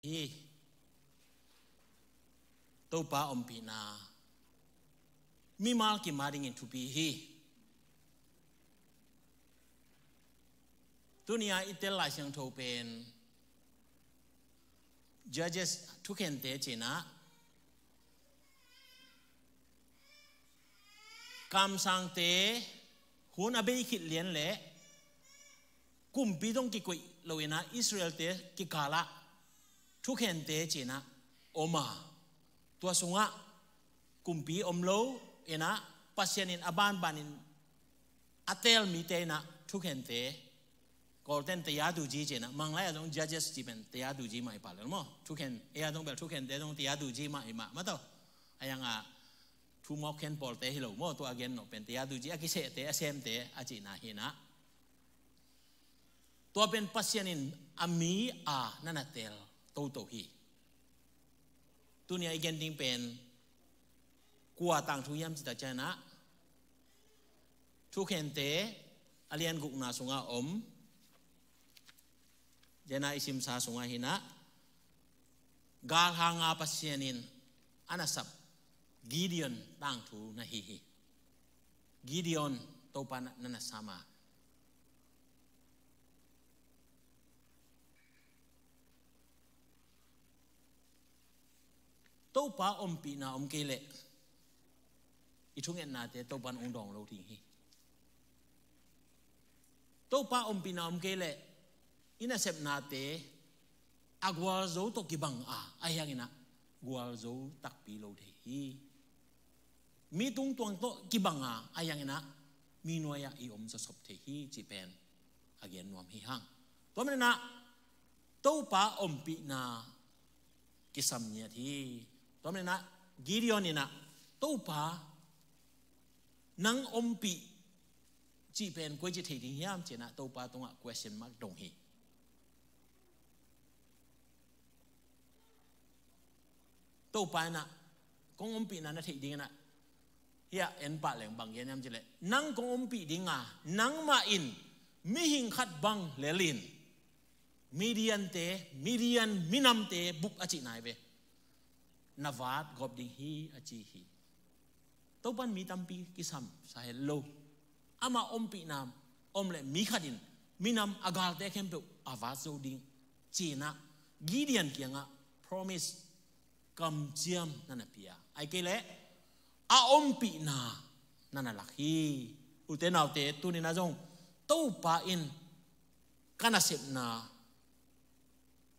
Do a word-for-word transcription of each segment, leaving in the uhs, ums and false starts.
hi. Topa ompihna mimal kim a dingin thupi hi. Tuni-a i tel Lai Siangtho pen Judges, Thukhente ci-in ah, kamsangte hun a bei khit lian leh kumpi zong kikoih lo-in ah Israel-te kikal ah thukhente ci-in ah om a, tua sungah kumpi om lo-in ah Pasian in a banbanin a teel mite in ah thukhente, Kawlten teyaduji ci-in ah, Manglai ah zong Judges ci pen teyaduji mah hi pah lel maw. Thukhen, ei ah zong bel thukhente zong teyaduji mah hi mah, mah tawh. A yang ah thumawk khen pawlte hi lo maw, tua a gen nawh pen teyaduji, a kisehte, a semte a cihna hi-in ah, tua pen Pasian in a mi a na na teel toto hi. Tuni-a i gen ding pen kua tangthu hiam cih tak ciangin ah, Thukhente a lian gukna sungah om, tua-in ah i simsa sungah hi-in ah, galhang a Pasian in a na sap Gideon tangthu na hi hi. Gideon Topa na, na na sam a, Topa ompihna om kei leh i thungetnate Topa in hong dawng lo ding hi. Topa ompihna om kei leh i nasepnate a gualzo tawh kibang a, ahih hangin ah gualzo takpi lo thei hi. Mi tungtuang tawh kibang a, ahih hangin ah mi nuai-ah i om zawsop thei hi cih pen a gen nuam hi hang. Tua manin ah Topa ompihna kisam ngiat hi. Tua manin ah Gideon in ah, Topa, nang ompih cih pen koici thei ding hiam ci-in ah Topa tungah question mark dong hi. Topa in ah, kong ompihna na theih dingin ah, hiah en pah leng bang gen hiam cih leh, nang kong ompih ding a, nangmah in mihing khat bang lel in Midiante, Midian minamte bup a cihna hi ve. Na vat gawp ding hi a ci hi. Topa in mi tampi kisam sa het lo. Amah ompihna om leh mi khat in minam a galte khempeuh a vat zo ding ci-in ah Gideon kiangah promise, kamciam na na pia. Ahih kei leh a ompihna na na lak hi. Ute naute, tuni-in ah zong Topa in ka nasepna,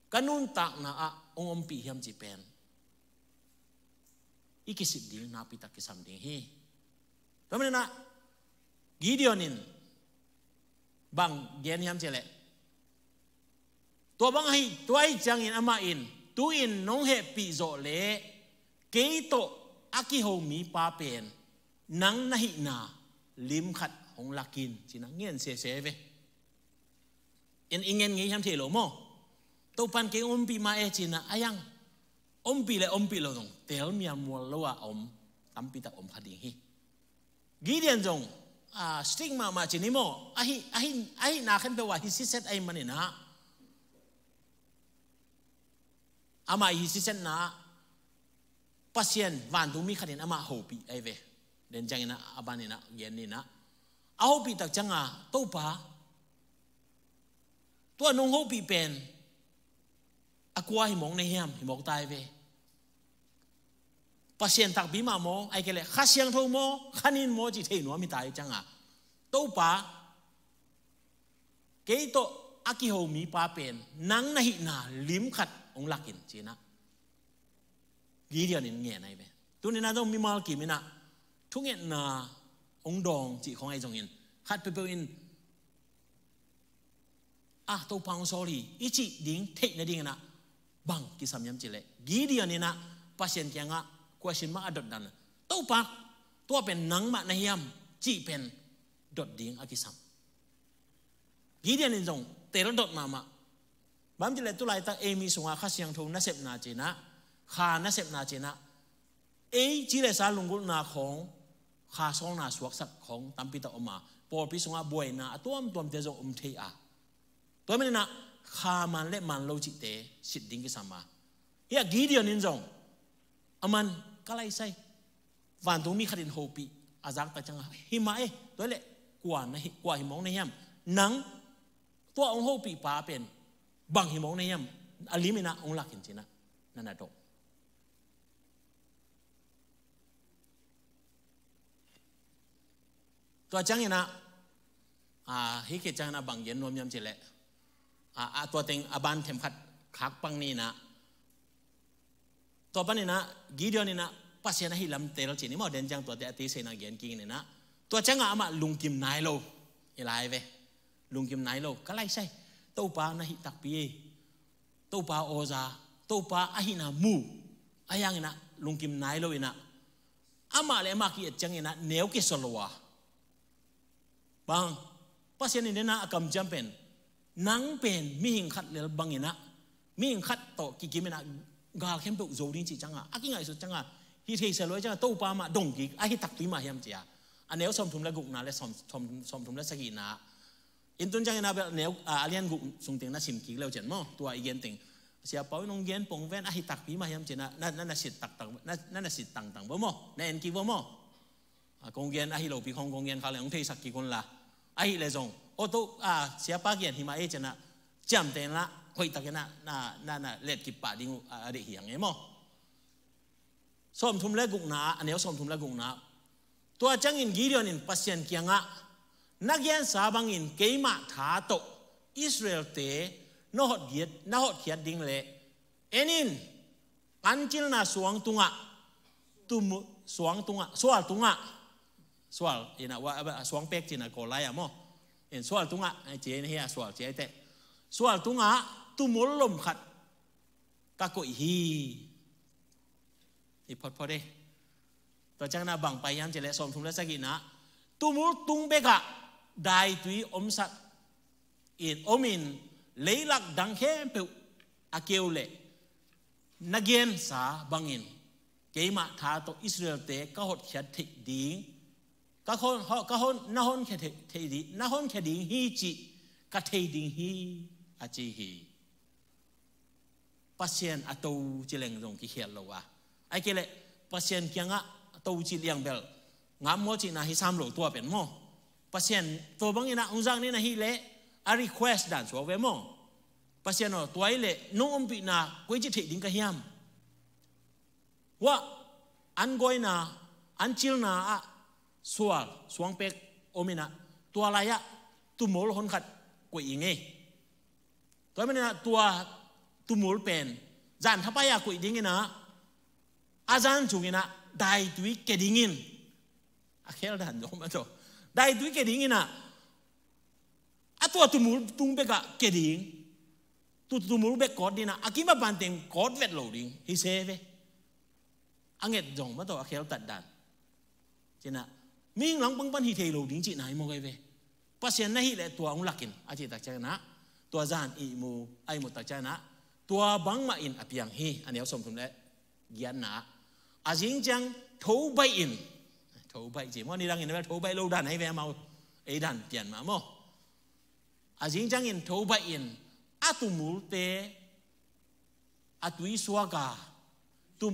ka nuntakna ah hong ompih hiam cih pen i kisik ding nakpi tak kisam ding hi. Tua manin ah Gideon in bang gen hiam cih leh, tua bang ahi, tua ahih ciangin amah in, tu-in nong hehpih zawh leh kei tawh a kiho mipa pen nang na hihna lim khat hong lak in ci-in ah ngen sese ve. En, i ngen ngei hiam thei lo maw. Topa in kei ompih mah e ci-in ah, a yang ompih leh ompih lo zong teel mialmual lo a om tampi tak om kha ding hi. Gideon zong, ah, strict mahmah ci ni maw. Ahi, ahi, ahihna khempeuh ah hi siset ahih manin ah, amah hi sisetna ah Pasian vantungmi khat in amah hopih ahi ve. Tua ciangin ah, a ban in ah gen ni-in ah, a hopih tak ciang a, Topa, tua nong hopih pen a kua hi mawk na hiam, hi mawk ta hi ve. Pasian takpi mah maw, ahih kei leh Kha Siangtho maw, Kha Nin maw cih thei nuam hi ta hi ciang a, Topa, kei tawh a kiho mipa pen nang na hihna lim khat hong lak in ci-in ah Gideon in ngen ahi ve. Tuni-in ah zong mimal kim in ah thungetna hong dawng cih khong ahi zongin, khat peuhpeuh in, ah, Topa hong sawl hi i cih ding theih nadingin ah bang kisam hiam cih leh, Gideon in ah Pasian kiangah question mark a dot dan, Topa, tua pen nangmah na hiam cih pen dot ding a kisam. Gideon in zong teel dot mahmah. Bang hang hiam cih leh tulaitak ei mi sungah Kha Siangtho nasepna ci-in ah, Kha nasepna ci-in ah, ei ci le sa lunggulhna khawng, Kha sawlna suaksak khawng tampi tak om a, pawlpi sungah buaina a tuamtuamte zong om thei a, tua manin ah Kha man le man lo cihte sit ding kisam a, Hih a Gideon in zong, aman ka laisai, vantungmi khat in hopih a zak tak ciangah, hi mah e, tua leh kua na hi, kua hi mawk na hiam? Nang tua hong hopihpa pen bang hi mawk na hiam? A lim inah hong lakin cinah na na dawh. Tua cianginah, a, hih khit cianginah bang gen nuam hiam cih leh, a, a, tua teng a ban themkhat khak pang ni inah, tua paninah Gideon inah Pasian ahi lam tel cih ni maw, den ciang tuate a teiseina gen kik inah, tua ciangah amah lungkim nai lo hi lai ve. Lungkim nai lo, ka laisai, Topa na hih takpi ei, Topa awza, Topa ahihna mu, ahi hanginah lungkim nai lo inah, amah le amah ki-et cianginah neu kisa lo a. Bang, Pasian in dena a kamciam pen, nang pen mihing khat lel banginah, mihing khat tawh kikim inah gal khempeuh zo ding cih ciangah, a kingaihsut ciangah, hi theisa lo ciangah, Topa mah dong kik, ahi takpi mah hiam cia. A neu sawmthum le gukna le sawm, sawm, sawmthum le sagihna. In tun cianginah bel neu, a, a lian guk sung teng na sim kik leu cian maw, tua i gen teng. Siapa in hong gen pong ven, ahi takpi mah hiam cia, na, na, na, na sit taktak, na, na, na sit tangtang bo maw, na en kik bo maw. A, kong gen ahi lopi khong kong gen kha le hong theisak kik un la. Ahi le zong, o to, a, siapa gen hi mah e cianah, ciamteh inla, hoihtak inah, na, na, na letkip pah ding uh, a, a deih hi hang e maw. Sawmthum le gukna, a neu sawmthum le gukna. Tua ciangin Gideon in Pasian kiangah, na gensa bangin keimah tha tawh Israelte na hotkhiat, na hotkhiat ding le, en in, an cilna suang tungah, tumu, suang tungah, sual tungah, sual, inah, wa, wa, suang pek cina ko lai a maw. In sual tungah, ai, cia in hia sual cia i teh. Sual tungah tumul lom khat ka koih hi. I photphot e. Tua cianginah bang pai hiam cih leh sawmthum le sagihna. Tumul tung bekah daitui omsak in, om in, leilak dang khempeuh a keu leh, na gensa bangin keimah tha tawh Israelte ka hotkhiat theih ding, ka hon, ho, ka hon, na honkhia theih, theih ding, na honkhia ding hi cih ka thei ding hi, a ci hi. Pasian a to ci leng zong kikhial lo a. Ai kei leh Pasian kiangah a to ci liang bel ngam maw cihna hi sam lo tua pen maw. Pasian tua banginah hong zak nin ahih leh a request dan suak ve maw. Pasian aw, tua i leh nong ompihna koi ci theih ding ka hiam? Wah, an goina, an cilna ah sual, suang pek om inah, tua lai-ah tumul honkhat koih i ngei. Tua maninah tua tumul pen zan thapai-a koih dinginah, a zan sunginah daitui ke dingin, a khel dan zong mah tawh, daitui ke dinginah, a tua tumul tung bekah ke ding. Tu, tumul bek kawt dinah, a kim a panteng kawt vet lo ding hi se ve. A nget zong mah tawh a kheltat dan. Cinah, mihing langpang pan hi thei lo ding cihna hi mawk ei ve. Pasian na hih leh tua hong lakin a cih tak cianginah, tua zan ihmu a ihmut tak cianginah, tua bangmah in a piang hi, a neu sawmthum le giatna. A zing ciang tho baih in, tho baih ci maw, nidangin a bel tho baih lo dan ahi ve amau, ei dan pian mah maw. A zing ciangin tho baih in a tumulte a tui suaka, tum,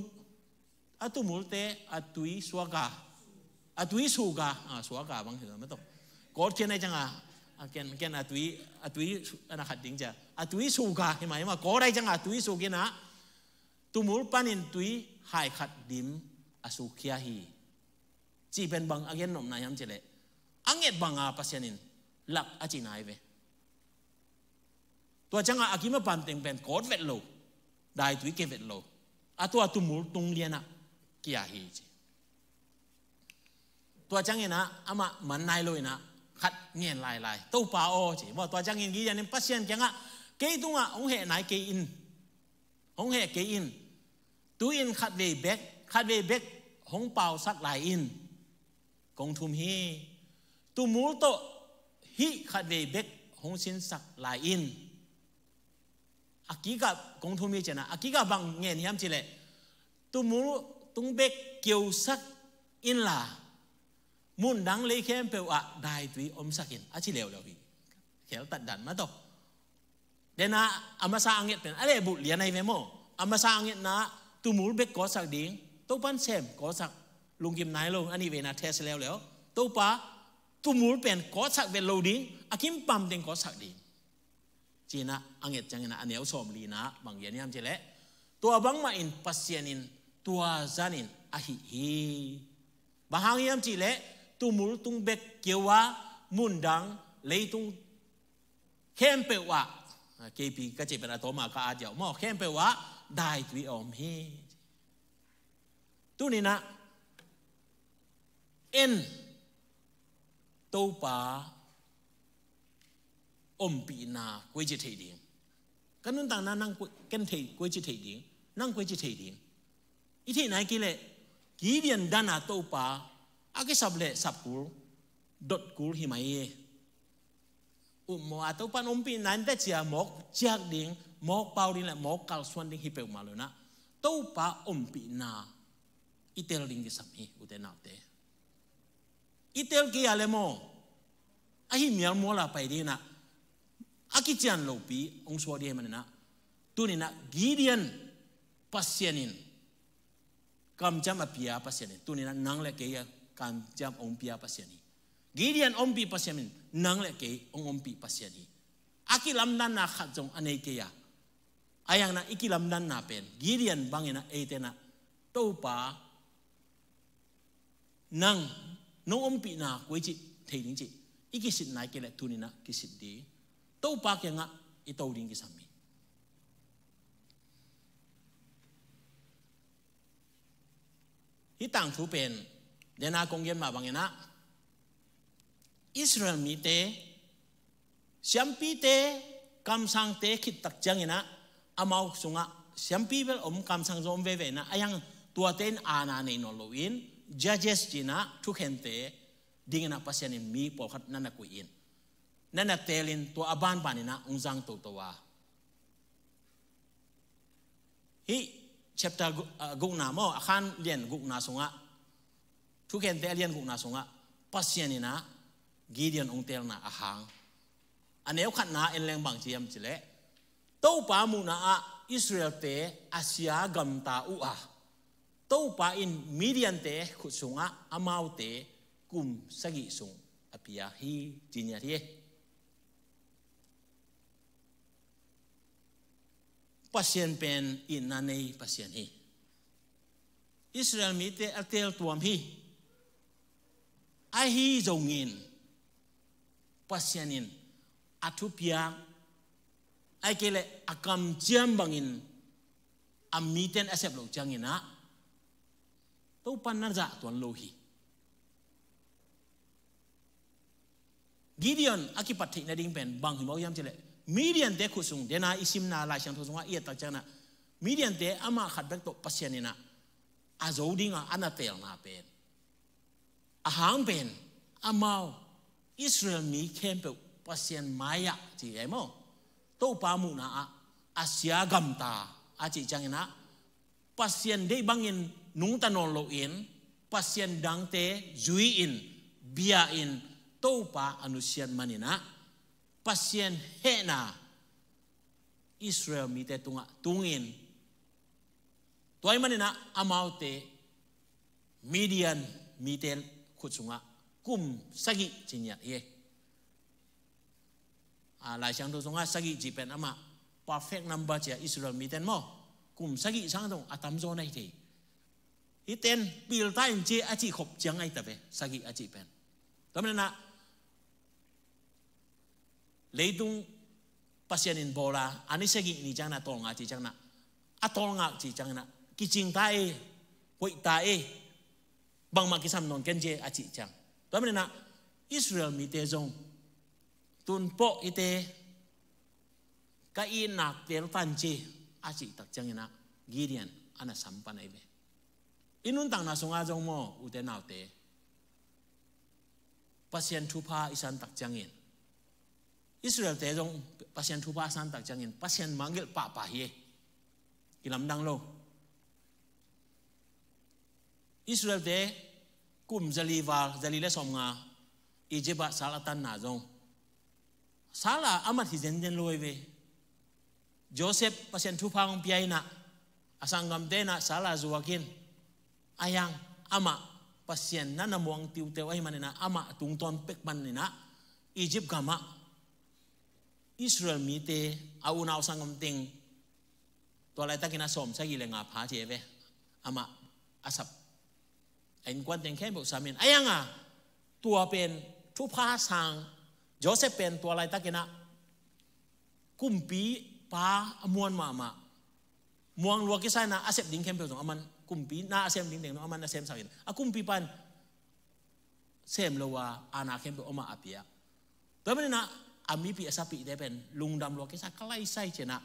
a tumulte a tui suaka, a tui suka, a suaka bang hi lo mah tawh. Kawt khian ai cianga, a ken, ken a tui, a tui su, a na khat ding cia. A tui suka, hi mah, hi mah, kawt ai cianga a tui sukinah, tumul panin tui hai khat dim a sukkhia hi. Cih pen bang a gen nopna hiam cih leh, a nget banga Pasian in lak a cihna hi ve. Tua ciangah a kim a panteng pen kawt vet lo, daitui ke vet lo, a tua tumul tung lianah kia hi ci. Tua cianginah amah man nai lo inah khat ngen lailai, Topa aw ci. Maw, tua ciangin Gideon in Pasian kiangah, kei tungah hong heh nai kei in, hong heh kei in. Tu-in khatvei bek, khatvei bek hong pausak lai in. Kong thum hi. Tumul tawh hih khatvei bek hong sinsak lai in. A kikah kong thum hi cianah, a kikah bang ngen hiam cih leh, tumul tung bek keusak inla, mundang lei khempeuh ah daitui omsak in, a ci leuleu hi. Kheltat dan mah tawh. Dena a masa a nget pen a lehbulh lian ahi ve maw. A masa a ngetna, tumul bek kawtsak ding. Topa'n sem kawtsak, lungkim nai lo, a nih vei na test leuleu. Topa, tumul pen kawtsak vet lo ding, a kimpam teng kawtsak ding, ci-in ah a nget ciangin ah a neu sawmli-na bang gen hiam cih leh, tua bangmah in Pasian in tua zanin a hih hi. Bang hang hiam cih leh, tumul tung bek keu a, mundang, leitung khempeuh ah, K P ka cih pen a tawma ka at ziau maw, khempeuh ah daitui a om hi. Tuni-in ah en, Topa ompihna koici theih ding? Ka nuntakna nang koi, ken theih, koici theih ding? Nang koici theih ding? I theih nai kei leh, Gideon dan a Topa a kisap leh sap kul, dot kul hi mai hi. Upmawh a Topa'n ompihna in teci-a mawk ciak ding, mawk pau ding leh mawk kalsuan ding hi peuhmah lo-in ah, Topa ompihna i tel ding kisam hi, ute naute. I tel kei a leh maw, a hi mialmual a pai ding-in ah, a kician lopi hong suak ding ahih manin ah, tuni-in ah Gideon Pasian in kamciam a pia Pasian hi. Tuni-in ah nang leh kei a kamciam hong pia Pasian hi. Gideon ompih Pasian in, nang leh kei hong ompih Pasian hi. A kilamdanna khat zong a nei kei a, a hi hangin ah i kilamdanna pen Gideon bangin ah eite in ah, Topa, nang, nong ompihna koici theih ding cih i kisit nai kei leh, tuni-in ah kisit ding, Topa kiangah i to ding kisam hi. Hih tangthu pen dena kong gen mah bangin ah, Israel mite, siampite, kamsangte khit tak ciangin ah, amau sungah siampi bel om, kamsang zong om veve-in ah, a hi hang tuate in aana nei nawn loin, judges ci-in ah, thukhente dingin ah Pasian in mi pawlkhat na na koih in, na na teelin, tua a banbanin ah hong zang toto a. Hih chapter gu-, ah, gukna maw, a khan lian gukna sungah, Thukhente a lian gukna sungah, Pasian in ah Gideon hong teelna a hang, a neu khatna en leng bang ci hiam cih leh, Topa muhna ah Israelte a sia gamta uh a, Topa in Midiante khut sungah amaute kum sagih sung a pia hi, ci ngiat hi. Pasian pen itna nei Pasian hi. Israel mite a teel tuam hi. Ahi zongin Pasian in a thupiak, ahih kei leh a kamciam bangin a mite in a sep loh ciangin ah, Topa in na zah tuan lo hi. Gideon a kipat theih nading pen bang hi mawk hiam cih leh, Midiante khut sung, dena i simna Lai Siangtho sungah i et tak ciangin ah, Midiante amah khat bek tawh Pasian in ah a zo dingin a na teelna pen, a hang pen, amau Israel mi khempeuh Pasian mai-ah ci ei maw, Topa muhna ah a sia gamta a cih ciangin ah, Pasian deih bangin nungta nawn loin, pasian dangte zui-in, bia-in, Topa a nusiat manin ah, Pasian hehna Israel mite tungah tungin, tua ahih manin ah amaute Midian mite khut sungah kum sagih ci ngiat hi. A, Lai Siangtho sungah sagih cih pen amah perfect number ci a, Israel mite in maw, kum sagih sang zong a tamzaw na hi thei. Hihte in pilta in ci a cih khop ciang ahi ta ve, sagih a cih pen. Tua manin ah leitung Pasian in bawl a, a ni sagih ni ciangin ah tawlnga cih ciangin ah, a tawlnga cih ciangin ah kicing ta e, hoih ta e, bangmah kisam nawn ken ci a cih ciang. Tua manin ah Israel mite zong, tun pawh hihte ka itna teel tan ci a cih tak ciangin ah Gideon a na sam pan ahi ve. I nuntakna sungah zong maw, ute naute, Pasian thupha i san tak ciangin, Israelte zong Pasian thupha a san tak ciangin Pasian mangngilh pahpah hi. Kilamdang lo. Israelte kum zali val, zali le sawmnga, Egypt ah sal a tanna zong, sal a a mat hi zenzen lo hi ve. Joseph Pasian thupha hong pia in ah, a sanggamte in ah sal a zuak in, a hiang, amah Pasian na na muang tiuteu ahih manin ah, amah tungtawn pek manin ah, Egypt gamah Israel mite a unau sanggam teng, tua laitakin a sawmsagih le nga pha ci hi ve, amah a sap, a innkuan teng khempeuh sam in, a hiang a, tua pen thupha sang, Joseph pen tua laitakin ah kumpipa a muan mahmah, muang lua kisa in ah a sep ding khempeuh zong aman, kumpi na a sem ding teng zong aman a semsak in, a kumpipa in sem lo a, a na khempeuh amah a pia. Tua manin ah a mipih a sapihte pen lungdam lua kisa, ka lai sai ci in ah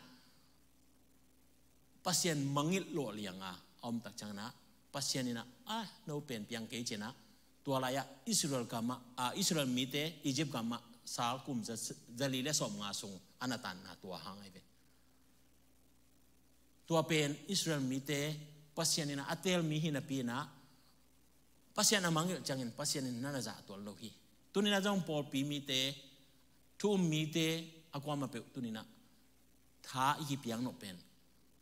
Pasian mangngilh luah liang a a om tak ciangin ah, Pasian in ah, a, no pen piang kei ci in ah, tua lai-ah Israel gamah, a, Israel mite Egypt gamah sal kum za, za li le sawmnga sung a na tanna tua hang ahi ve. Tua pen Israel mite Pasian in ah a teel mi hi napi in ah, Pasian a mangngilh ciangin Pasian in na na zah tuan lo hi. Tuni in ah zong pawlpi mite, thu um mite, a kuamah peuh tuni in ah tha i kipiak nop pen,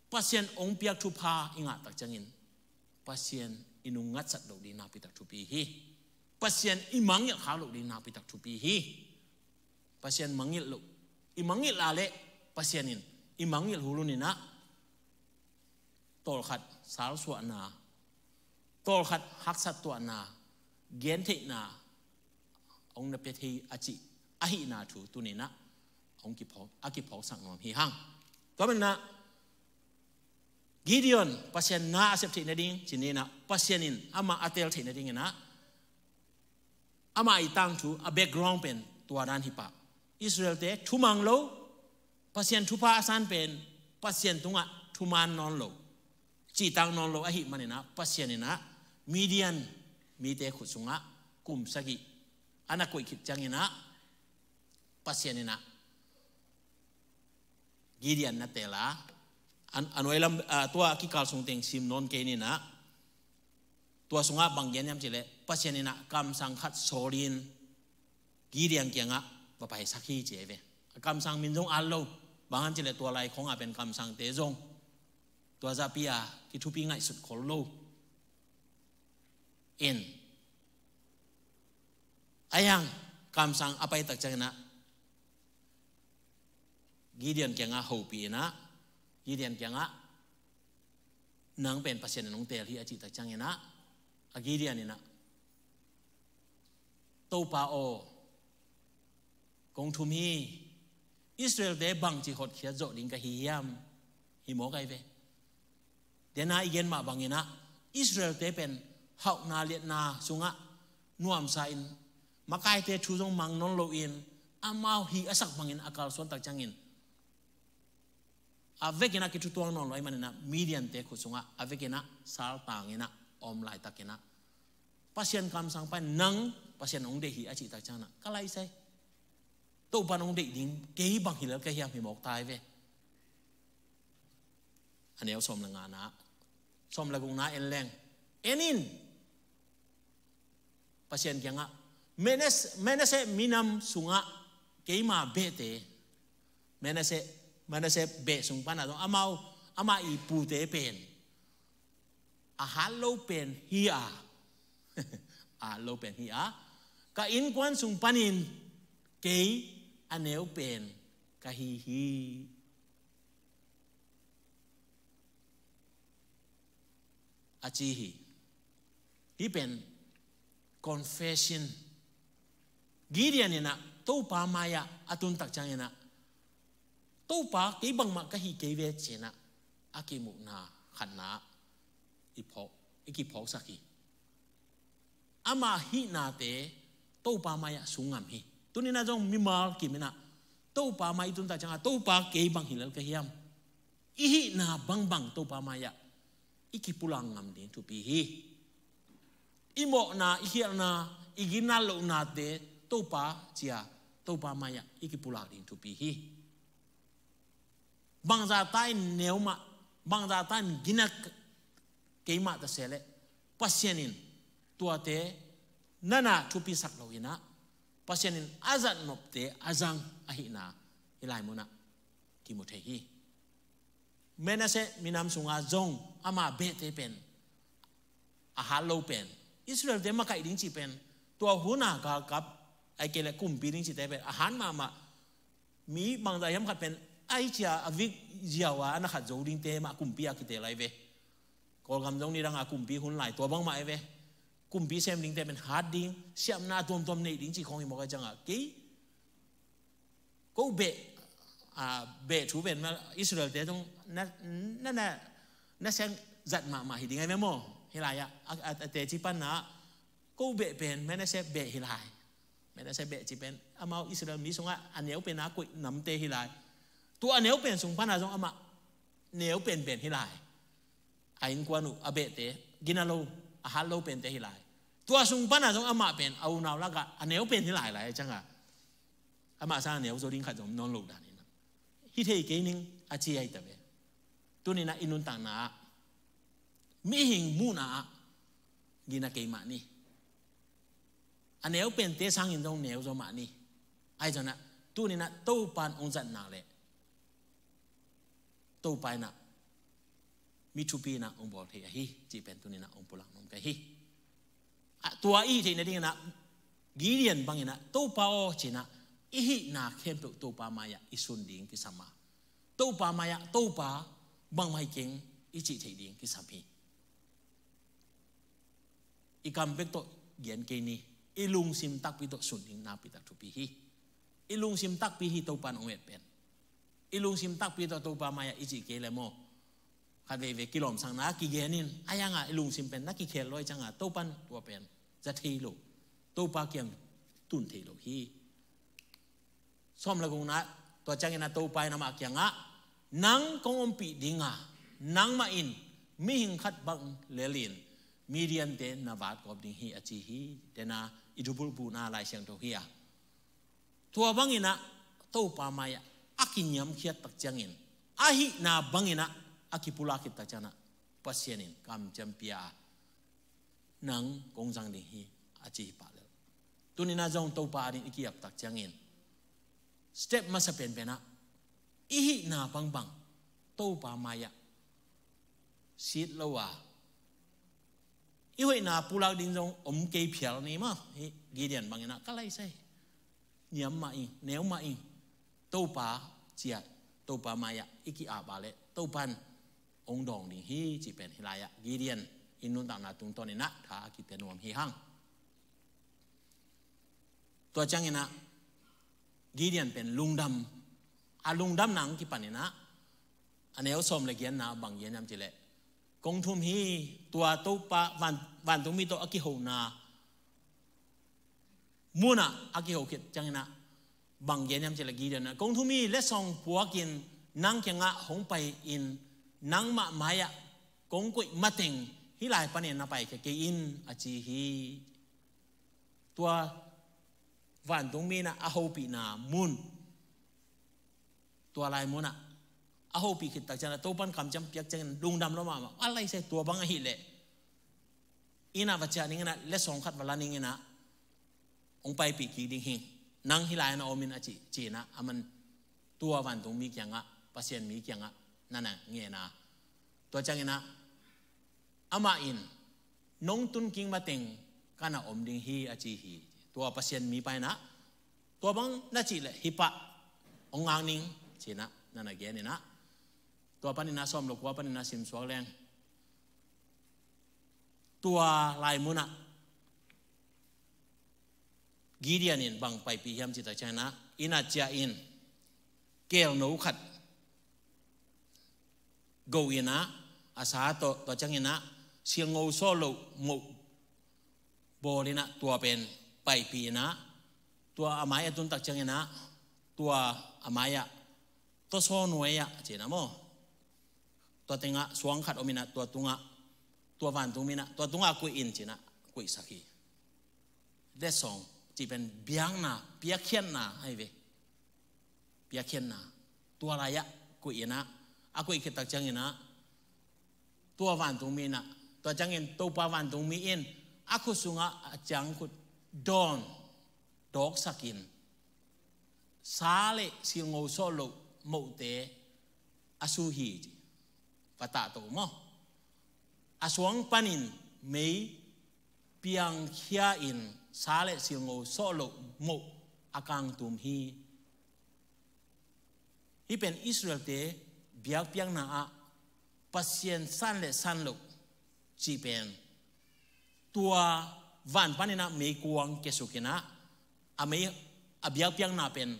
Pasian hong piak thupha i ngah tak ciangin Pasian i nung ngatsat loh ding nakpi tak thupi hi. Pasian i mangngilh khak loh ding nakpi tak thupi hi. Pasian mangngilh loh, i mangngilh a leh Pasian in i mangngilh hulhun in ah, tawlkhat salsuahna, tawlkhat haksat tuahna, gentheihna hong na pia thei a cih ahihna thu tuni in ah hong kiphawk, a kiphawksak nuam hi hang. Tua manin ah Gideon Pasian na a sep theih nading ci ni in ah, Pasian in amah a teel theih nading in ah, amah i tangthu, a background pen tua dan hi pah. Israelte thumang lo, Pasian thupha a san pen Pasian tungah thuman nawn lo, cihtak nawn lo ahih manin ah, Pasian in ah Midian mite khut sungah kum sagih a na koih khit ciangin ah, Pasian in ah Gideon na teel a, an, a nuai lam, a, tua a kikal sung teng sim nawn kei ni in ah, tua sungah bang gen hiam cih leh, Pasian in ah kamsang khat sawl in Gideon kiangah va paisak hi ci ahi ve. A kamsang min zong al lo, bang hang cih leh tua lai khong a pen kamsangte zong tua zahpi a kithupi ngaihsut khol lo. In, a hiang, kamsang a pai tak ciangin ah Gideon kiangah hopih in ah, Gideon kiangah, nang pen Pasian in hong teel hi a cih tak ciangin ah, a Gideon in ah, Topa aw, kong thum hi, Israelte bangci hotkhiat zawh ding ka hi hiam? Hi mawk ahi ve. Dena i gen mah bangin ah, Israelte pen hauhna liatna sungah nuamsa in, makaite thu zong mang nawn loin, amau hi a sak bangin a kalsuan tak ciangin, a vekin ah kithutuak nawn lo ahih manin ah, Midiante khut sungah a vekin ah saltang in ah om laitakin ah, Pasian kamsang pa in, nang Pasian hong deih hi a cih tak ciangin ah, ka lai sai, Topa in hong deih ding kei bang hi lel ka hiam? Hi mawk ta ahi ve. A neu sawm le ngana, sawm le gukna en leng, en in, Pasian kiangah, Manasseh, Manasseh minam sungah keima behte, Manasseh, Manasseh beh sung pan ah zong amau, amah i pute pen a hat lo pen hi a, a hat lo pen hi a, ka innkuan sung panin kei a neu pen ka hi hi, a ci hi. Hih pen confession. Gideon in ah Topa mai-ah a tun tak ciangin ah, Topa, kei bangmah ka hi kei ve, ci-in ah a kimuhna khatna i phawk, i kiphawksak hi. Ama hihnate Topa mai-ah sung ngam hi. Tuni-in ah zong mimal kim in ah Topa mai i tun tak ciangah, Topa, kei bang hi lel ka hiam? I hihna bangbang Topa mai-ah i kipulak ngam ding thupi hi. I mawhna, i khialhna, i ginat lohnate Topa ci-a, Topa mai-ah i kipulak ding thupi hi. Bangzah ta in neu mah, bangzah ta in ginat kei mah ta se leh, Pasian in tuate na na thupisak lo in ah, Pasian in a zat nopte a zang ahihna hih lai munah kimu thei hi. Manasseh minam sunga zong ama behte pen a hat lo pen, Israelte makaih ding cih pen, tua huna galkap ai kei le kumpi ding cihte pen a hat mahmah. Mi bangzah hiam khat pen ai cia a vik ziau a a na khat zo dingte mah kumpi a kiteel lai ve. Kawlgam zong nidanga kumpi hun lai tua bangmah ai ve. Kumpi sem dingte pen hat ding, siamna tuamtuam neih ding cih khawng hi mawk ai cianga kei ko beh, a, beh thu pen ma Israelte zong na, na, na, na siang zat mahmah hi ding ai ve maw. Hi lai ah a, a, a teci panna ko beh pen Manasseh beh hi lai. Manasseh beh ci pen amau Israel mi sungah a neu pen a koih namte hi lai. Tua a neu pen sung pana zong amah neu penpen hi lai. A innkuan uh a behte, gina lo, a hat lo pente hi lai. Tua sung pana zong amah pen a unau lakah a neu pen hi lai lai ai cianga amah sang a neu zo ding khat zong om nawn lo danin hi thei kei ning a ci ai ta ve. Tuninah i nuntakna ah mihing muhna ah gina kei mah ni. A neu pente sangin zong neu zaw mah ni. Ai zonah tuninah Topan ong zatna le Topa inah mi thupi inah ong bawl thei ahi cih pen tuninah ong pulak nong ka hi. A, tua i hih theih nadinginah Gideon banginah Topa aw cinah i hihna khempeuh Topa mai-ah i sun ding kisam a, Topa mai-ah Topa bangmah hi keng i cih theih ding kisam hi. I kam bek tawh gen kei ni. I lungsim takpi tawh sun ding nakpi tak thupi hi. I lungsim takpi hi Topan ong et pen. I lungsim takpi tawh Topa mai-ah i cih kei le maw, khat veivei kilawmsakna kigen in a yanga i lungsim pen na kikhel lawi cianga Topan tua pen za thei lo, Topa kiang tun thei lo hi. Sawm le gukna, tua ciangin a Topa in amah kiangah, nang kong ompih dinga nangmah in mihing khat bang lelin Midiante na vat gawp ding hi a ci hi. Dena i dubulbuna Lai Siangtho hi a, tua banginah Topa mai-ah a kiniamkhiat tak ciangin, a hihna banginah a kipulak khit tak cianginah Pasian in kamciam pia a, nang kong zang ding hi a ci hi pah lel. Tuninah zong Topa adin i kiap tak ciangin step masa penpenah i hihna bangbang Topa mai-ah sit lo a, i hoihna pulak ding zong om kei phial ni maw. Hih Gideon banginah ka laisai niam mah ing, neu mah ing, Topa ciah, Topa mai-ah i ki-ap a le Topan ong dawng ding hi cih pen hi lai-ah Gideon i nuntakna tungtawninah tha a kite nuam hi hang. Tua cianginah Gideon pen lungdam, a lungdam nang kipaninah a neu sawm le giatna bang giat hiam cileh, kong thum hi. Tua Topa van, vantungmi tawh a kihona munah a kiho khit cianginah bang giat hiam cileh Gideon ah, kong thum hi, letsong puakin nang kiangah hong pai-in nangmah mai-ah kong koih mateng hih lai panin na paikhia kei in a ci hi. Tua vantungmi inah a hopihna mun, tua lai munah a hopih khit tak cianah Topan kamciam piak ciangin lungdam lo mahmah. A laisai tua bang ahileh inah va ciah ninginah letsong khat va la ninginah hong paipih kik ding hi. Nang hih lai-ah na om in a ci, cinah aman tua vantungmi kiangah, Pasian mi kiangah na na ngen a, tua cianginah amah in nong tun kik mateng ka na om ding hi a ci hi. Tua Pasian mipa inah tua bang na cih leh hih pah hong ngak ning cinah na na gen inah, tua paninah sawm le kua paninah simsuak leng, tua lai munah Gideon in bang paipih hiam cih tak cianginah, inah ciah in keelno khat go inah a sa tawh, tua cianginah silngo sawh loh moh bawl inah tua pen paipih inah, tua a mai a tun tak cianginah tua a mai-ah tawsaw nuai-ah cinah maw, tua tengah suang khat om inah tua tungah, tua vantungmi inah tua tungah koih in cinah koihsak hi. Letsong cih pen biakna, piakkhiatna ahi ve. Piakkhiatna. Tua lai-ah koih inah, a koih khit tak cianginah tua vantungmi inah, tua ciangin Topa vantungmi in a khut sungah a ciangkhut dawn dawksakin sa le silngo sawh loh mohte a su hi ci. va tah to maw. A suang panin mei piangkhia in sa le silngo sawh loh moh a kangtum hi. Hih pen Israelte biakpiakna ah Pasian san le san loh cih pen tua van panin ah meikuang kiasuk in ah a mei a biakpiakna pen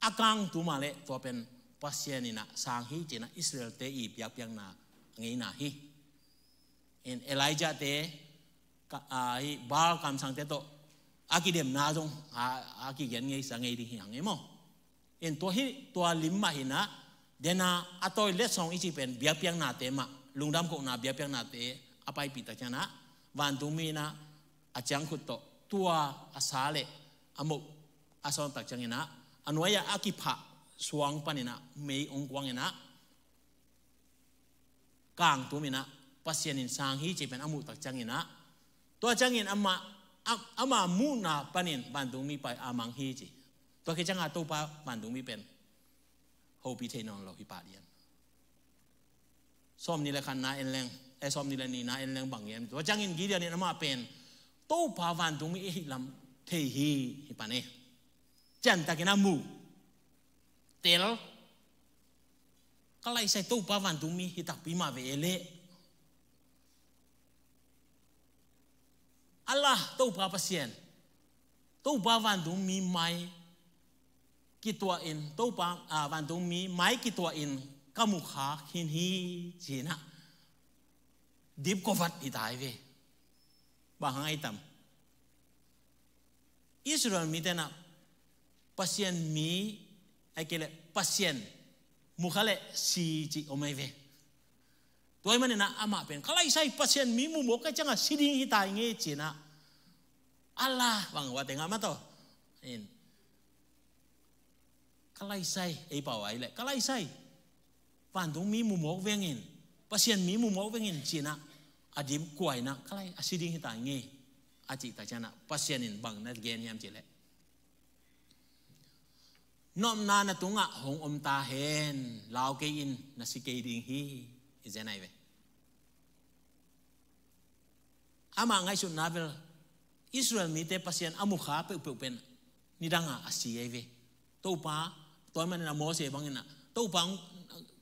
a kangtum a le tua pen Pasian in ah sang hi ci-in ah Israelte i biakpiakna a ngeina hi. In Elijah-te ka, a, hi Baal kamsangte tawh a kidemna zong a, a kigen ngeisa ngei ding hi hang e maw. In tua hi tua lim mah hi in ah, den a a tawi letsong i cih pen biakpiaknate mah, lungdam kohna biakpiaknate a paipih tak ciangin ah vantungmi in ah a ciangkhut tawh tua a sa le a moh a sawng tak ciangin ah a nuai-ah a kiphah suang panin ah mei ong kuang in ah kangtum in ah Pasian in sang hi ci pen a muh tak ciangin ah tua ciangin amah, a, ama muhna panin vantungmi pai a mang hi ci. Tua khit ciangin ah Topa vantungmi pen hopih thei nawn lo hi pah lian. Sawmnih le khat na en leng, eh, sawmnih le nih na en leng bang hiam? Tua ciangin Gideon in amah pen Topa vantungmi i hih lam thei hi, hi pan e. Ciantakin a mu. Tel. Ka laisai Topa vantungmi hi takpi mah ve e leh. Allah, Topa Pasian, Topa vantungmi mai kituah in, Topa, a, vantungmi mai kituah in ka mu kha khin hi ci-in ah dip kua vat hi ta hi ve. Bang hang ai tam? Israel mite in ah Pasian mi, ai kei leh Pasian mu kha leh si ci om ai ve. Tua ahih manin ah amah pen ka laisai Pasian mi mu mawk ka ciangin si ding hi ta hi nge ci-in ah Allah bang ua teng ah mah tawh. In. Ka laisai, ei pau ai leh ka laisai vantungmi mu mawk veng in, Pasian mi mu mawk veng in ci-in ah a dip kua in ah ka lai a si ding hi ta hi nge a cih tak ciangin ah Pasian in bang na gen hiam cih leh, nopna na tungah hong om ta hen, lau kei in, na si kei ding hi, i zen ai ve. Amah ngaihsutna bel Israel mite Pasian a mu kha peuhpeuh pen nidang a a si ai ve. Topa, tua ahih manin ah Mose bangin ah Topa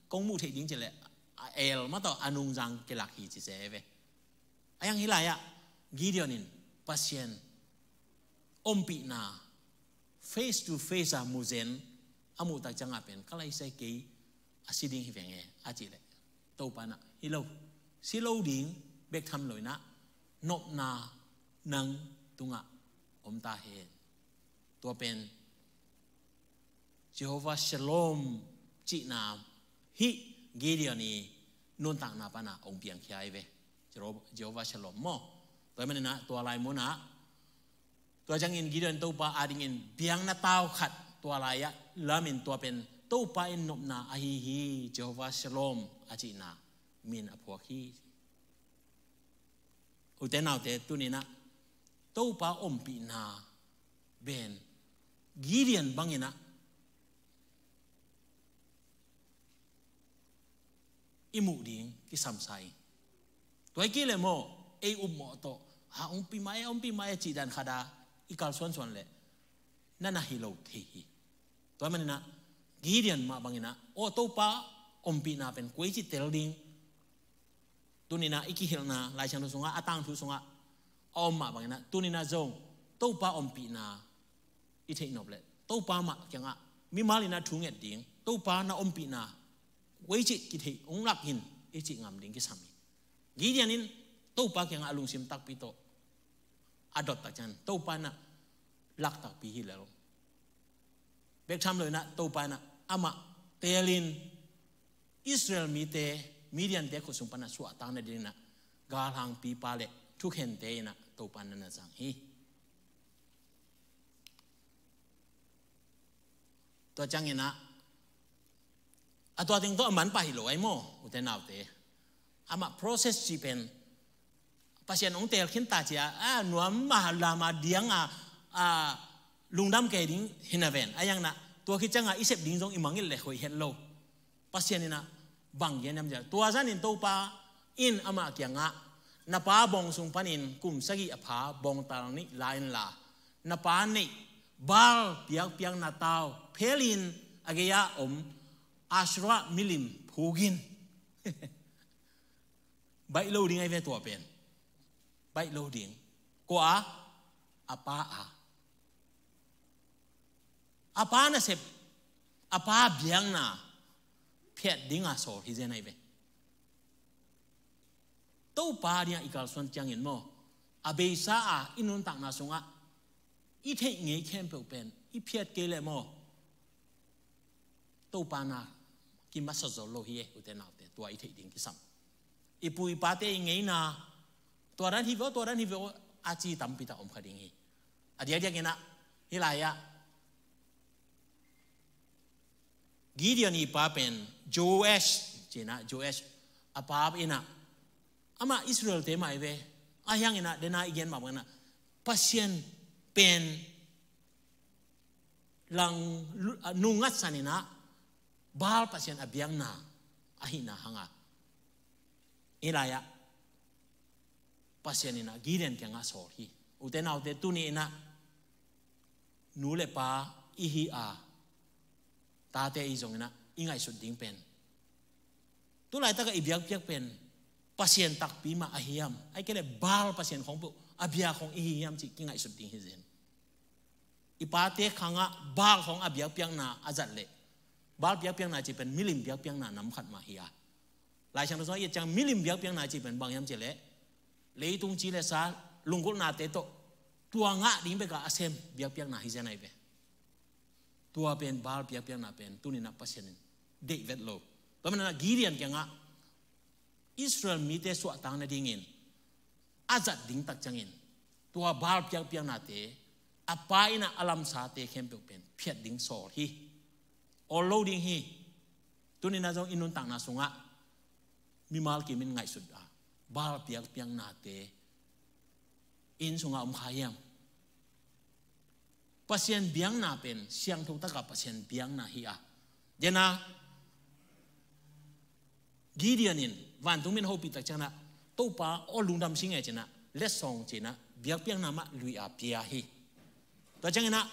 kong muh theih ding cih leh a el mah tawh a nungzang kilak hi ci se ai ve. A hiang hih lai-ah Gideon in Pasian ompihna face to face a mu zen a muh tak ciangin pen ka laisai kei a si ding hi veng e a cih leh Topa in ah hi lo, si lo ding bek tham lo in ah nopna nang tungah om ta hen. Tua pen Jehovah Shalom cihna hih Gideon i nuntakna pan ah ong piangkhia ai ve. Jehovah Shalom maw. Tua ahih manin ah tua lai mun ah tua ciangin Gideon Topa adingin biakna tau khat tua lai-ah lamin tua pen Topa in nopna ahi hi, Jehovah Shalom a cihna min a phuak hi. Ute naute, tuni-in ah Topa ompihna pen Gideon bangin ah i muh ding kisam sa ing. Tua hi kei leh maw, ei upmawh tawh, ha, ompih mah e, ompih mah e cih dan khat a i kalsuansuan leh na na hi lo thei hi. Tua ahih manin ah Gideon mah bangin ah, aw, Topa ompihna pen koi ci tel ding. Tuni-in ah i kihilhna Lai Siangtho sungah, a tangthu sungah a om mah bangin ah, tuni-in ah zong Topa ompihna i theih nop leh Topa mah kiangah mimal in ah thu nget ding, Topa na ompihna koi ci kitheih ong lak in i cih ngam ding kisam hi. Gideon in Topa kiangah a lungsim takpi tawh a dot tak ciangin Topa in ah lak takpi hi lel. Bek tham lo in ah Topa in ah amah teelin Israel mite Midiante khut sung pan ah suahtak nadingin ah galhangpipa le thukhente in ah Topa in na na zang hi. Tua ciangin ah a tua teng tawh a man pah hi lo ai maw, ute naute. Amah process cih pen Pasian hong teel khin ta ci-a, a, nuam mah lam a diang a, a, lungdam kei ding hi na ven. A, hiang na, tua khit ciangin i sep ding zong i mangngilh leh hoih het lo. Pasian in ah Bang gen hiam cih leh, tua zanin Topa in amah kiangah, na pa bawng sung panin kum sagih a pha bawngtal nih la inla, na pa neih Baal biakpiakna tau phelin a gei-ah om Asherah milim phuk in. Baih lo ding ahi ve tua pen. Baih lo ding. Kua a, a pa a. A pa nasep, a pa biakna phiat dinga sawl hi zen ahi ve. Topa dingah i kalsuan ciangin maw, a beisa a i nuntakna sungah i theih ngei khempeuh pen i phiat kei leh maw, Topa na kimasa zo lo hi e, ute naute, tua i theih ding kisam. I pu i pate i ngeina, tua dan hi ve aw, tua dan hi ve aw, a ci tampi tak om kha ding hi. A diakdiak inah, hih lai-ah Gideon i pa pen Joash, ci inah, Joash a pa inah, amah Israel-te mah hi ve. Ahi hang inah, dena i gen mah bang inah, Pasian pen lang lu-, a, nungngatsan inah, Baal pasian a biakna ahihna hanga, hih lai-ah Pasian inah Gideon kiangah sawl hi. Ute naute, tuni inah nu le pa i hi a, tate i zong inah i ngaihsut ding pen, tu laitakah i biakpiak pen Pasian takpi mah ahi hiam, ahih kei leh Baal pasian khong peuh a bia khong i hi hiam cih kingaihsut ding hi zen. I pate khangah Baal khong a biakpiakna a zat leh, Baal biakpiakna cih pen milim biakpiakna nam khat mah hi a. Lai Siangtho sungah i et ciang milim biakpiakna cih pen bang hiam cih leh, leitung ci le sa, lunggulhnate tawh, tua ngah ding bekah a sem biakpiakna hi zen ahi ve. Tua pen Baal biakpiakna pen tuni inah Pasian in deih vet lo. Tua manin ah Gideon kiangah Israel mite suahtak nadingin a zat ding tak ciangin, tua Baal biakpiaknate, a pa inah a lamsate khempeuh pen phiat ding sawl hi. Awl lo ding hi. Tuni inah zong i nuntakna sungah mimal kimin ngaihsut a, Baal biakpiaknate inn sungah om kha hiam? Pasian biakna pen siangtho takah Pasian biakna hi a. Dena Gideon in vantung mi in hopih tak ciang inah, Topa aw, lungdam sing e ci inah, letsong ci inah, biakpiakna mah lui a pia hi. Tua ciang inah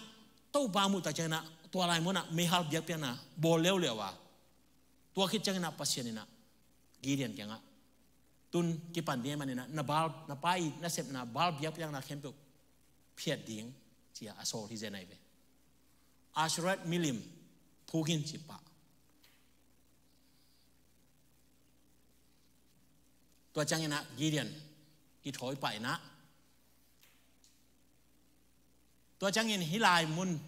Topa muh tak ciang inah, tua lai mun ah meihal biakpiakna bawl leuleu a. Tua khit ciang inah Pasian inah Gideon kiangah, tun kipan ding ahih manin ah, na Baal, na pa i nasepna Baal biakpiakna khempeuh phiat ding, ci-a a sawl hi zen ahi ve. Asherah milim phuk in ci pah. Tua ciang inah Gideon i thawi pah inah, tua ciangin hih lai mun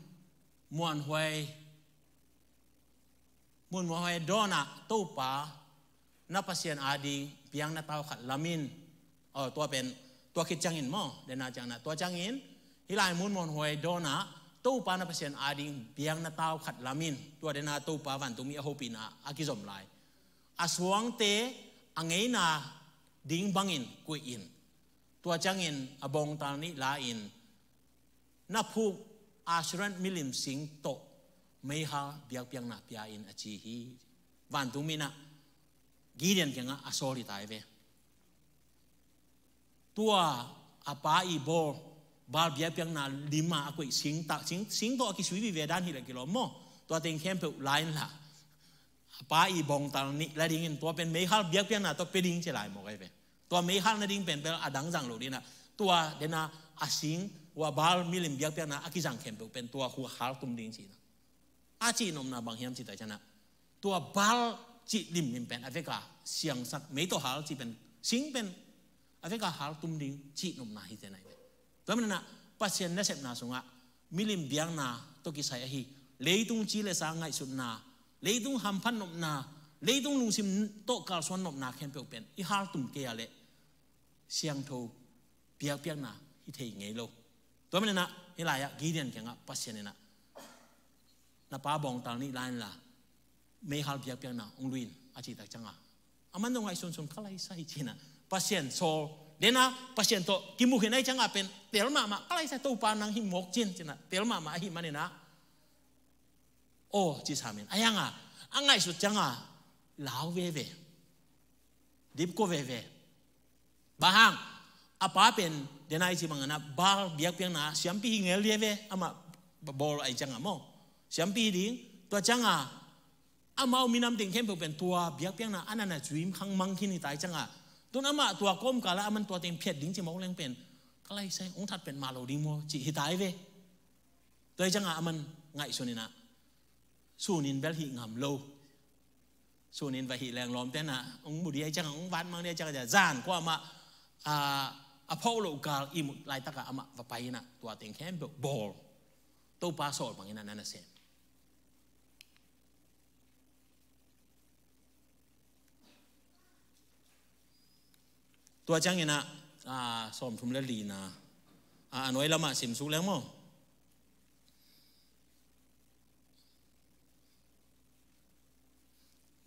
muanhuai, mun muanhuai dawnah Topa na Pasian ading biakna tau khat lamin, aw, tua pen, tua khit ciangin maw, dena ciang inah, tua ciangin hih lai mun muanhuai dawnah Topa na Pasian ading biakna tau khat lamin, tua dena Topa vantung mi a hopihna a kizom lai, a suangte a ngeina ding bangin kuih in, tua ciangin a bawngtal nih la-in, na phuk Asherah milim sing tawh meihal biakpiakna pia in, a ci hi. Vantung mi inah Gideon kiangah a sawl hi ta hi ve. Tua a pa i bawl, Baal biakpiakna lim a a koih sing tak, sing, sing tawh a kisui vive dan hi leh kilawm maw. Tua teng khempeuh la inla, a pa i bawngtal nih la dingin, tua pen meihal biakpiakna tawh pia ding ci lai mawk ahi ve. Tua meihal nading pen bel a dang zang lo ding inah, tua dena a sing, ua Baal milim biakpiakna a kizang khempeuh pen tua hu haltum ding ci inah. A cihnopna bang hiam cih tak ciang inah, tua Baal cih limlim pen a veka siangsak, mei tawh hal cih pen, sing pen a veka haltum ding cihnopna hi zen ahi ve. Tua manin ah Pasian nasepna sungah milim biakna tawh kisai ahi, leitung ci le sa ngaihsutna, leitung hamphat nopna, leitung lungsim tawh kalsuan nopna khempeuh pen i haltum kei a leh siangtho biakpiakna hi thei ngei lo. Tua manin ah hih lai-ah Gideon kiangah Pasian inah, na pa bawngtal nih la inla, meihal biakpiakna hong lui in, a cih tak ciang a, aman zong ngaihsunsun, ka laisa hi ci inah, Pasian sawl, dena Pasian tawh kimu khin ahih ciang a pen tel mahmah, ka laisa, Topa nang hi mawk cin ci inah, tel mahmah ahih manin ah, aw, ci sam in, ahi hang a, a ngaihsut ciang a lau veve, dipkua veve. Bang hang, a pa pen dena i ci bangin ah Baal biakpiakna siampi hi ngel veve, amah bawl ahih ciangin maw, siampi hi ding. Tua ciangin amau minam teng khempeuh pen tua biakpiakna a na na zuim khang mang khin hi ta ahih ciangin, tun amah tua kawmkal ah aman tua teng phiat ding ci mawk leng pen ka lai sai hong that pen mah lo ding maw ci hi ta hi ve. Tua ahih ciangin aman ngaihsun in ah, sun in bel hih ngam lo. Sun in va hih leng lawmte in ah hong mu ding ahih ciangin, hong vat mang ding ahih ciangin, zan kua amah a, a phawk loh gal ihmut laitak ah amah va pai in ah tua teng khempeuh bawl, Topa sawl bangin ah na na sem. Tua ciangin ah, a, sawmthum le lina, a, a nuai lamah sim suk leng maw.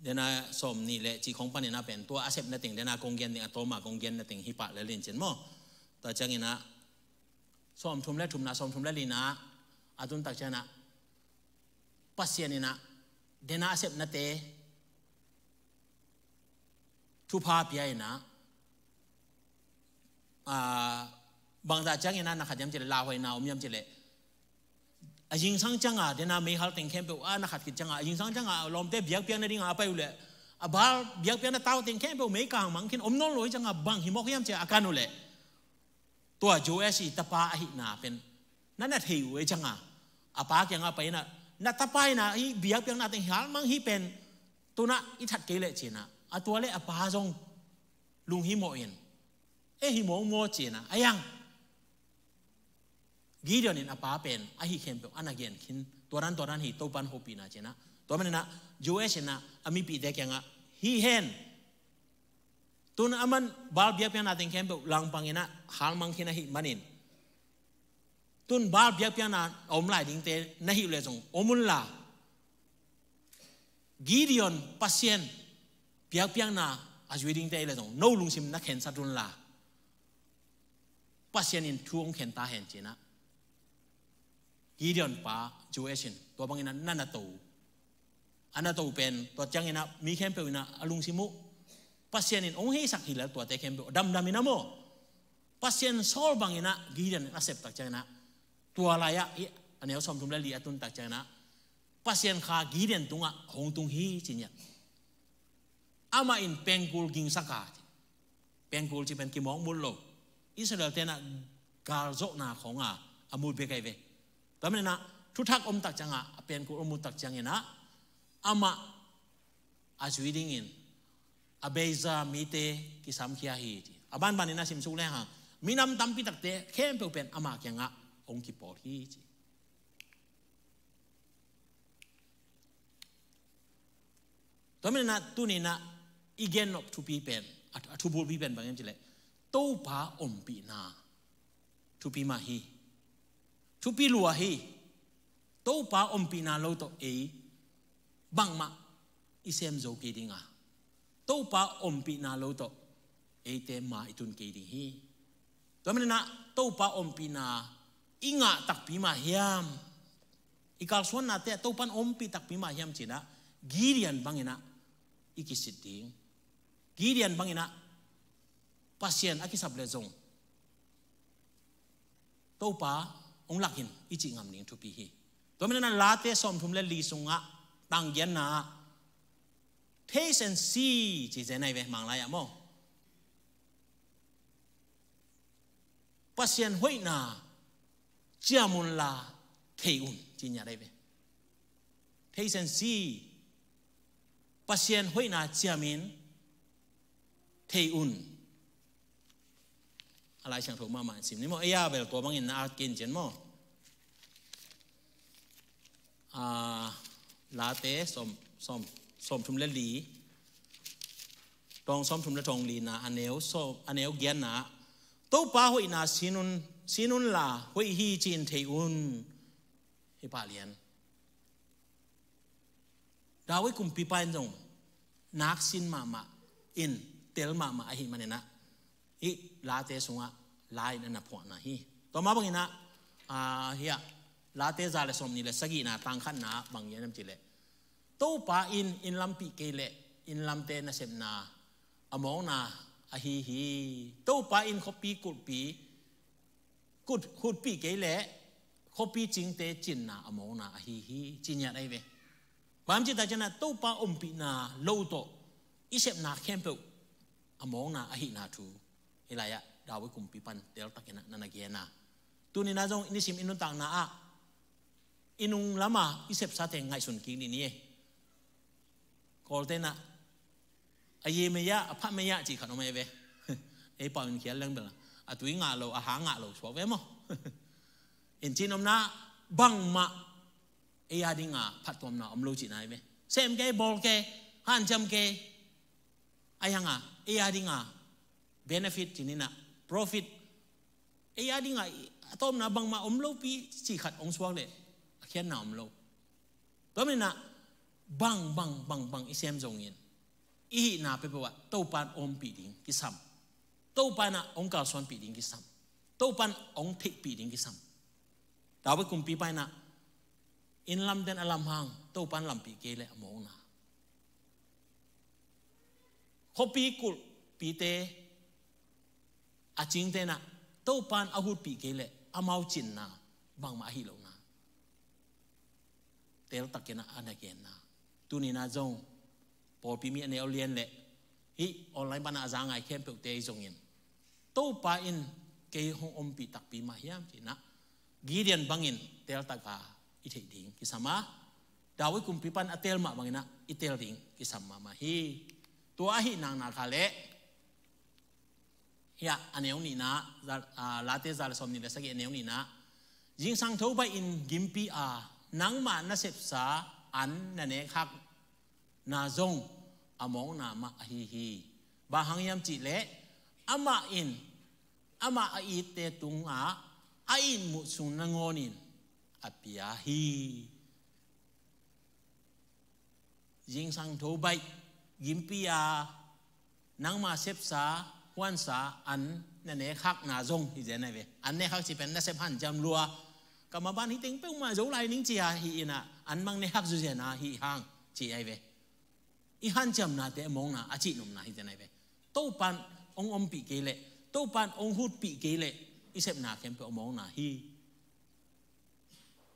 Dena sawmnih le cih khong panin ah pen tua a sepna teng dena kong gen ding, a tawma kong genna teng hi pah lel in cin maw. Tua ciangin ah sawmthum le thumna, sawmthum le lina a tun tak ciangin ah Pasian in ah dena a sepnate thupha pia in ah, a, bangzah ciangin ah na khat hiam cih leh, lauhuaina om hiam cih leh, a zingsang ciangin dena meihal teng khempeuh a na khat khit ciangin, a zingsang ciangin lawmte biakpiak nadingin a pai uh leh, a Baal biakpiakna tau teng khempeuh meikang mang khin, om nawn lo hi ciangin bang hi mawk hiam ci a kan uh leh, tua Joash i tapa ahihna pen na na thei uh ahih ciangin, a pa kiangah pai in ah, na tapa in ah hih biakpiakna teng hal mang hi pen, tun ah i that kei leh ci in ah, a tua leh a pa zong lunghimawh in, e, hih mawk maw ci in ah, a yang. Gideon in a pa pen ahi khempeuh a na gen khin, tua dan tua dan hi, Topan hopihna ci in ah. Tua manin ah Joash in ah a mipihte kiangah, hi hen, tun aman Baal biakpiakna teng khempeuh langpang in ah hal mang khin ahih manin, tun Baal biakpiakna a om lai dingte na hih uh leh zong om unla, Gideon Pasian biakpiakna a zui dingte i leh zong no lungsim na khensat unla, Pasian in thu hong khen ta hen ci in ah, Gideon pa Joash in tua bangin ah na na to. A na to pen tua ciangin ah mi khempeuh in ah a lungsim uh, Pasian in hong heisak hi lel tuate khempeuh damdam in ah maw, Pasian sawl bangin ah Gideon in a sep tak ciangin ah, tua lai-ah, i, a neu sawmthum le li a tun tak ciangin ah, Pasian kha Gideon tungah hong tung hi ci ngiat. Amah in pengkul gingsak a, pengkul cih pen kimawkmul lo, Israel-te in ah galzawhna khawng a, a mul bek ahi ve. Tua manin ah thuthak om tak ciangin, a pengkul hong mul tak ciangin ah, amah a zui dingin Abiezer mite kisamkhia hi ci. A banbanin a sim suk lehang, minam tampi takte khempeuh pen amah kiangah hong kipawl hi ci. Tua manin ah tuni-in ah i gennop thupi pen, a, a thubulpi pen bang hiam cih leh, Topa ompihna thupi mah hi. Thupi lua hi. Topa ompihna lo tawh ei bangmah i sem zo kei ding a, Topa ompihna lo tawh eite ma i tun kei ding hi. Tua manin ah Topa ompihna i ngah takpi mah hiam, i kalsuannate ah Topa in ompih takpi mah hiam ci-in ah, Gideon bangin ah i kisit ding. Gideon bangin ah Pasian a kisap leh zong Topa hong lak in i cih ngam ding thupi hi. Tua manin ah Late sawmthum le li sungah tanggianna ah, "Taste and see," ci zen ahi ve, Manglai ah maw. Pasian hoihna ciam unla thei un, ci ngiat ahi ve. "Taste and see." Pasian hoihna ciamin thei un. A Lai Siangtho mahmah in sim ni maw. Ei a bel tua bangin na at kei in cian maw. A, Late sawm, sawm, sawmthum le li, tawng sawmthum le tawng lina, a neu sawm, a neu giatna ah, "Topa hoihna sin un, sin unla hoih hi ci-in thei un." Hi pah lian. David kumpipa in zong nak sin mahmah in, tel mahmah ahih manin ah, hih Late sungah la in a na phuahna hi. Tua mah bangin ah, a, hiah Late za le sawmnih le sagihna tang khatna ah bang gen hiam cih leh, "Topa in, in lampih kei leh Inn lamte nasepna a mawkna ahi hi. Topa in khuapi kulhpi kut hutpih kei leh khuapi cingte cinna a mawkna ahi hi, ci ngiat ahi ve. Bang ci ta ciangin ah Topa ompihna lo tawh i sepna khempeuh a mawkna ahihna thu hih lai-ah David kumpipa in teltakin ah na na gen a. Tuni-in ah zong i nisim i nuntakna ah i nung lamah i sepsate ngaihsun kik ni ni e. Kawlte'n ah a ye mei ah, a pha mei ah cih khat om e ve. Ei pau in khial leng bel a tui ngah lo, a ha ngah lo suak ve maw. In cih nopna bangmah ei a dinga phattuamna om lo cihna hi ve. Sem kei, bawl kei, hanciam kei. Ahi hangin ei a dinga benefit ci ni in ah, profit, ei a dinga a tawpna bangmah om lopi cih khat hong suak leh a khiatna om lo. Tua manin ah bang bang bang bang i sem zongin i hihna peuhpeuh ah Topa in ompih ding kisam. Topa in ah hong kalsuanpih ding kisam. Topa in hong theihpih ding kisam. David kumpipa in ah inn lamte'n a lam hang Topa in lampih kei leh a mawkna, khuapi kulhpite a cingte'n ah Topa in a hutpih kei leh amau cinna bangmah ahi lohna teltakin ah a na genna. Tuni-in ah zong pawlpi mi a neu lian leh hih online pan a za ngai khempeuhte ahi zongin Topa in kei hong ompih takpi mah hiam ci-in ah Gideon bangin teltaka i theih ding kisam a, David kumpipa in a tel mah bangin ah i tel ding kisam mahmah hi. Tua ahi nakna kha leh hih ah a neu nihna, za-, a, Late za le sawmnih le sagih a neu nihna, zingsang tho baih in gimpi a, nangmah na sepsa an na nek hakna zong a mawkna mah ahi hi. Bang hang hiam cih leh amah in amah a itte tungah a itmut sung nangawnin a pia hi. Zingsang tho baih gimpi a, nangma sepsa huansa an na nek hakna zong hi zen ahi ve. An nek hak cih pen na sep hanciam lua, ka maban hi teng peuhmah zo lai ning ci a hi in ah, an mang nek hak zu zen a hi hang ci ahi ve. I hanciamnate a mawkna a cihnopna hi zen ahi ve. Topa in hong ompih kei leh, Topa in hong hutpih kei leh i sepna khempeuh a mawkna hi.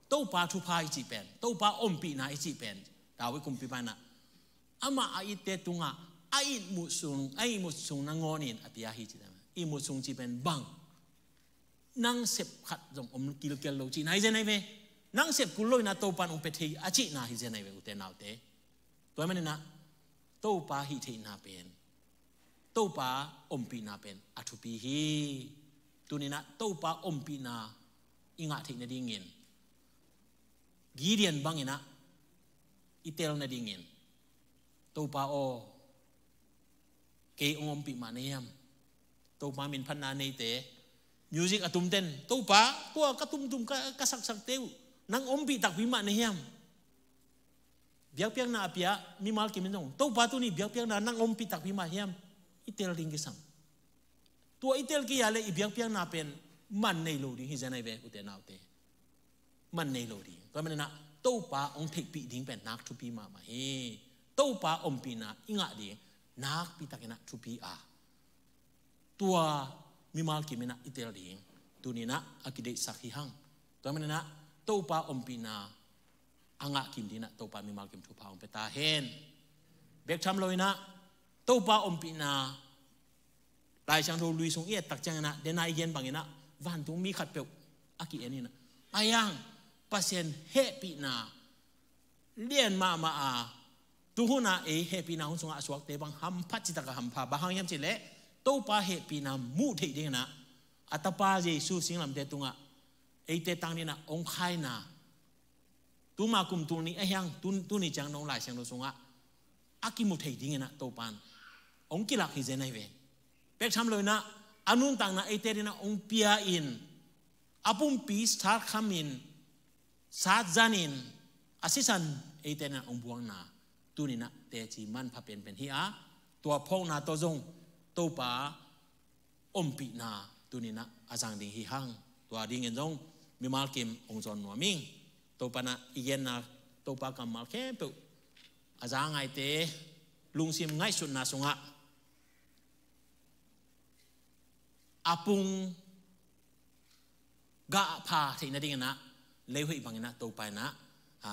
Topa thupha i cih pen, Topa ompihna i cih pen, David kumpipa in ah amah a itte tungah a itmut sung, a itmut sung nangawnin a pia hi ci. Itmut sung cih pen bang, nang sep khat zong om kilkel lo cihna hi zen ahi ve. Nang sep kul lo in ah Topa in hong pia thei a cihna hi zen ahi ve, ute naute. Tua manin ah Topa hih theihna pen, Topa ompihna pen a thupi hi. Tuni-in ah Topa ompihna i ngah theih nadingin Gideon bangin ah i tel nadingin, Topa aw, kei hong ompih mah na hiam? Topa minphatna neite, music a tumte'n, Topa, tua ka tumtum ka, ka saksakte uh nang ompih takpi mah na hiam? Biakpiakna a pia mimal kim in zong, Topa, tuni biakpiakna nang ompih takpi mah hiam? I tel ding kisam. Tua i tel kei a leh i biakpiakna pen man nei lo ding hi zen ahi ve, ute naute. Man nei lo ding. Tua manin ah Topa hong theihpih ding pen nak thupi mahmah hi. Topa ompihna i ngah ding nakpi takin ah thupi a, tua mimal kim in ah i tel ding tuni-in ah a kideihsak hi hang. Tua manin ah Topa ompihna a ngah kim dingin ah Topa mimal kim thupha hong pia ta hen. Bek tham lo-in ah Topa ompihna Lai Siangtho lui sung i et tak ciangin ah, dena i gen bangin ah, vantung mi khatpeuh a ki-en in ah, a yang Pasian hehpihna lian mahmah a, tuhun a ei hehpihna hun sungah a suakte bang hampha, citak a hampha. Bang hang hiam cih leh Topa hehpihna muh theih dingin ah, a Tapa Jesu singlamteh tungah eite tang dingin ah hong khaina, tuma kum tul nih a hiang, tu, tuni ciang dong Lai Siangtho sungah a kimu thei dingin ah Topa in hong kilak hi zen ahi ve. Bek tham lo-in ah a nuntakna eite dingin ah hong pia in, a pumpi satkham in, satzan in, a sisan eite dingin ah hong buakna tuni-in ah teci manpha penpen hi a, tua phawkna tawh zong Topa ompihna tuni-in ah a zang ding hi hang. Tua dingin zong mimal kim hong zawn nuam ing. Topa in ah i genna, Topa kammal khempeuh a za ngaite lungsim ngaihsutna sungah a pung gah pha theih nadinginah leihoih banginah Topa inah a,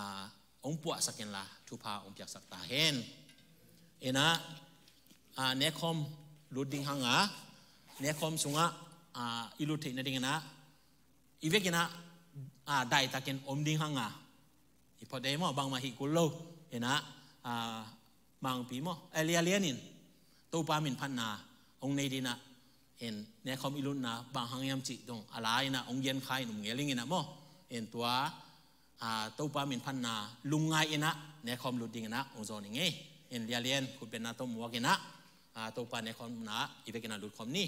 hong puahsak inla thupha hong piaksak ta hen. Inah a, nekhawm lut ding hanga, nekhawm sungah a, i lut theih nadinginah i vekinah a, daitakin om ding hanga, i phot ei maw, bangmah hih kul lo. Inah a, Mangpi maw, a, Lia Lian in Topa min phatna hong nei dinah in nekhawm i lutna bang hang hiam cih dong a la inah hong gen kha in um ngel inginah maw. In tua a, Topa min phatna lungngai inah nekhawm lut dinginah hong zawn i ngei. In Lia Lian khutbetna tawh muak inah a, Topa nekhawmna i vekinah lutkhawm ni.